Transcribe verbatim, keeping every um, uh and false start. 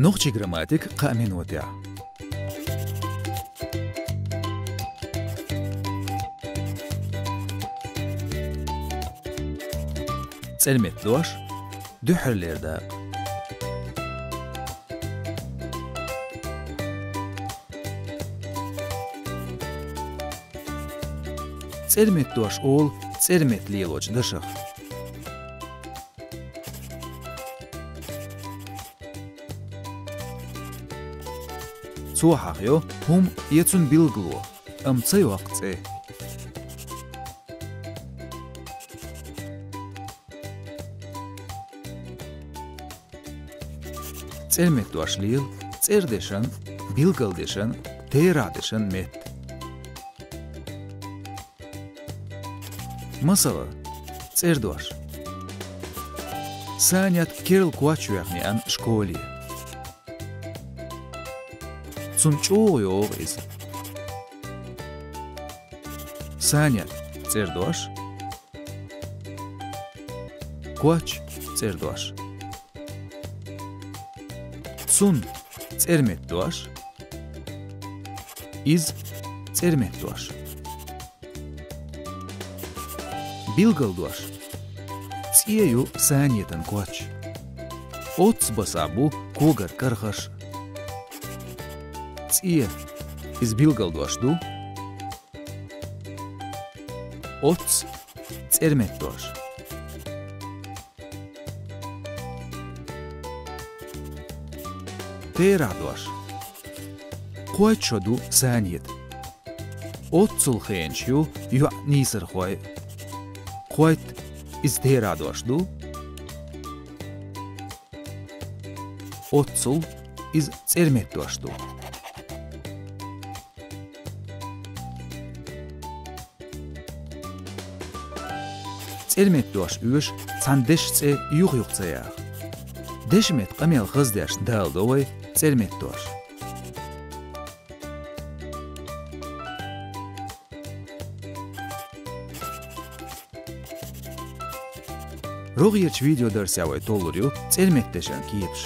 Нохчийн грамматик кхаь минотехь. ЦӀерметдош, дуьххьарлера дакъа. ЦӀерметдош олу цӀерметта лелочу дашах. Цо хьахайо хӀума я цунна билгало, амма ца йоккху цӀе. ЦӀерметдош лела цӀердешан, билгалдешан, терахьдешан метта. Масала, цӀердош. Санет керла коч вехна еана школе. Цунна чӀогӀа йогӀу иза. Санет, цӀердош. Коч, цӀердош. Цунна, цӀерметдош. Иза, цӀерметдош. Билгалдош. ЦӀе ю санетан коч. Оццу басахь бу когара кархаш. ЦӀе, иза билгалдош ду. Оццу, цӀерметдош. Терахьдош. Кхойтта шо ду санет. Оццул хенаш ю йоӀ нийсархой. Кхойтта, иза терахьдош ду. Оццул, иза цӀерметдош ду. ЦӀерметдош оьшу цхьана дешан цӀе юха-юха ца яха. Дешан метта къамел хаздешна даладо вай цӀерметдош. РогӀерачу видеодарсехь вай толлур ю цӀерметдешан кепаш.